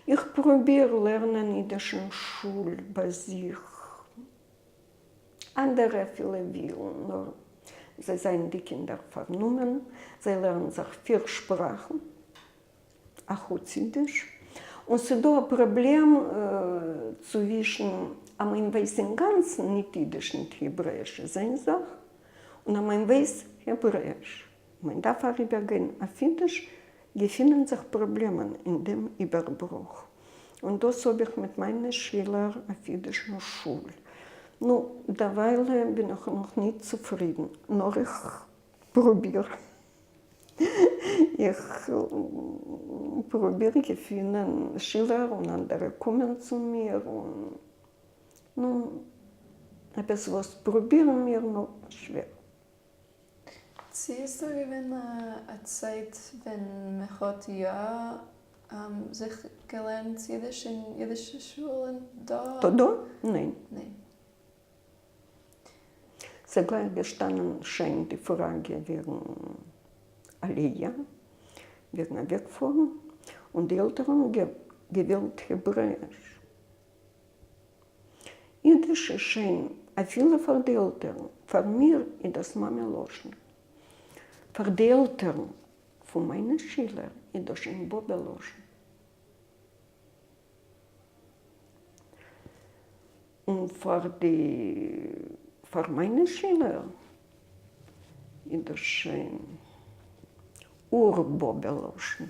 איך פרוביר לערנען אידיש אין שול ביי זיך, אנדערע אפילו ווילן, נאר זיי זענען די קינדער פארנומען, זיי לערנען זיך פיר שפראכן אחוץ אידיש, און ס'דא א פראבלעם צווישן אז מען ווייסט אינגאנצן ניט אידיש ניט העברעאיש איז איין זאך, און אז מען ווייסט העברעאיש און מען דארף אריבערגיין אויף אידיש, געפינען זיך פראבלעמען אין דעם איבערברוך, און דאס האב איך מיט מיינע שילער אויף אידיש אין שול. נו, דערוויילע בין איך נאך ניט צופרידן, נאר איך פרוביר. איך פרוביר געפינען שילער און אנדערע קומען צו מיר און נו, עפעס וואס פרובירן מיר, נאר שווער. צו איז דא געווען א צייט ווען מען האט יא זיך געלערנט אידיש אין אידישע שולן דא? דא? ניין. ניין. ס'גלייך געשטאנען שוין די פראגע וועגן עליה, וועגן אוועקפארן, און די עלטערן האבן געוועלט העברעאיש. אידיש איז שיין אפילו פאר די עלטערן, פאר מיר איז דאס מאמע לשון. פאר די עלטערן פון מיינע שילער איז דאס שוין באבע לשון. און פאר די פאר מיינע שילער איז דאס שוין אור באבע לשון.